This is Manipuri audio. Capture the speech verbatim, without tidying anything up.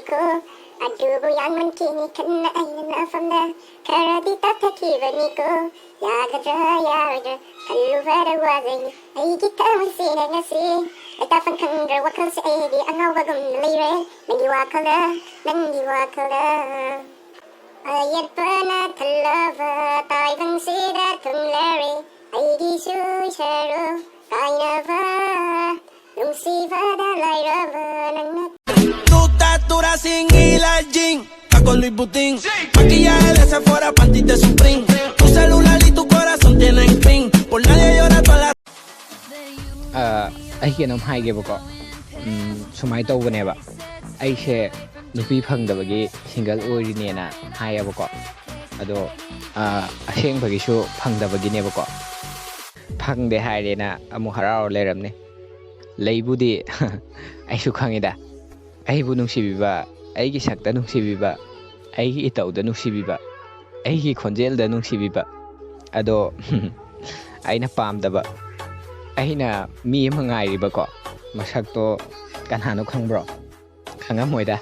ꯀꯣ꯫ ꯑꯗꯨꯕꯨ ꯌꯥꯡꯃꯟꯈꯤꯅꯤ ꯈꯟꯅ ꯑꯩꯅ ꯅꯐꯝꯗ ꯈꯔꯗꯤ ꯇꯥꯊꯈꯤꯕꯅꯤꯀꯣ꯫ ꯌꯥꯒꯗ꯭ꯔꯥ ꯌꯥꯔꯣꯏꯗ꯭ꯔꯥ ꯈꯜꯂꯨꯕꯗ ꯋꯥꯖꯩꯅꯤ꯫ ꯑꯩꯒꯤ ꯊꯃꯣꯏꯁꯤꯅ ꯉꯁꯤ ꯂꯩꯇꯥꯐꯝ ꯈꯪꯗ꯭ꯔ ꯋꯥꯈꯜꯁꯦ ꯑꯩꯗꯤ ꯑꯉꯥꯎꯕꯒꯨꯝꯅ ꯂꯩꯔꯦ꯫ ꯅꯪꯒꯤ ꯋꯥꯈꯜꯗ, ꯅꯪꯒꯤ ꯋꯥꯈꯜꯗ꯫ ꯑꯌꯦꯠꯄꯅ ꯊꯜꯂꯕ ꯇꯥꯏꯕꯪꯁꯤꯗ ꯊꯨꯡꯂꯔꯦ꯫ ꯑꯩꯒꯤꯁꯨ ꯏꯁꯔꯨ ꯀꯥꯏꯅꯕ ꯅꯨꯡꯁꯤꯕꯗ ꯂꯥꯏꯔꯕ ꯅꯪꯅ Tú estás dura sin ir al gym. Taco Louis Vuitton. Maquillaje de Sephora, panty de Supreme. Tu celular y tu corazón tienen pin. Por nadie llora toda la ꯑ, ꯑꯩ ꯀꯩꯅꯣꯝ ꯍꯥꯏꯒꯦꯕꯀꯣ꯫ ꯎꯝ, ꯁꯨꯃꯥꯏꯅ ꯇꯧꯕꯅꯦꯕ꯫ ꯑꯩꯁꯦ ꯅꯨꯄꯤ ꯐꯪꯗꯕꯒꯤ ꯁꯤꯡꯒꯜ ꯑꯣꯏꯔꯤꯅꯦꯅ ꯍꯥꯏꯌꯦꯕꯀꯣ꯫ ꯑꯗꯣ, ꯑ, ꯑꯁꯦꯡꯕꯒꯤꯁꯨ ꯐꯪꯗꯕꯒꯤꯅꯦꯕꯀꯣ꯫ ꯐꯪꯗꯦ ꯍꯥꯏꯔꯦꯅ ꯑꯃꯨꯛ ꯍꯔꯥꯎꯔ ꯂꯩꯔꯝꯅꯤ꯫ ꯂꯩꯕꯨꯗꯤ ꯑꯩꯁꯨ ꯈꯪꯉꯤꯗ꯫ ꯑꯩꯕꯨ ꯅꯨꯡꯁꯤꯕꯤꯕ, ꯑꯩꯒꯤ ꯁꯛꯇ ꯅꯨꯡꯁꯤꯕꯤꯕ, ꯑꯩꯒꯤ ꯏꯇꯧꯗ ꯅꯨꯡꯁꯤꯕꯤꯕ, ꯑꯩꯒꯤ ꯈꯣꯟꯖꯦꯜꯗ ꯅꯨꯡꯁꯤꯕꯤꯕ꯫ ꯑꯗꯣ ꯑꯩꯅ ꯄꯥꯝꯗꯕ, ꯑꯩꯅ ꯃꯤ ꯑꯃ ꯉꯥꯏꯔꯤꯕꯀꯣ꯫ ꯃꯁꯛꯇꯣ ꯀꯅꯥꯅꯣ ꯈꯪꯕ꯭ꯔꯣ? ꯈꯪꯉꯝꯃꯣꯏꯗ꯫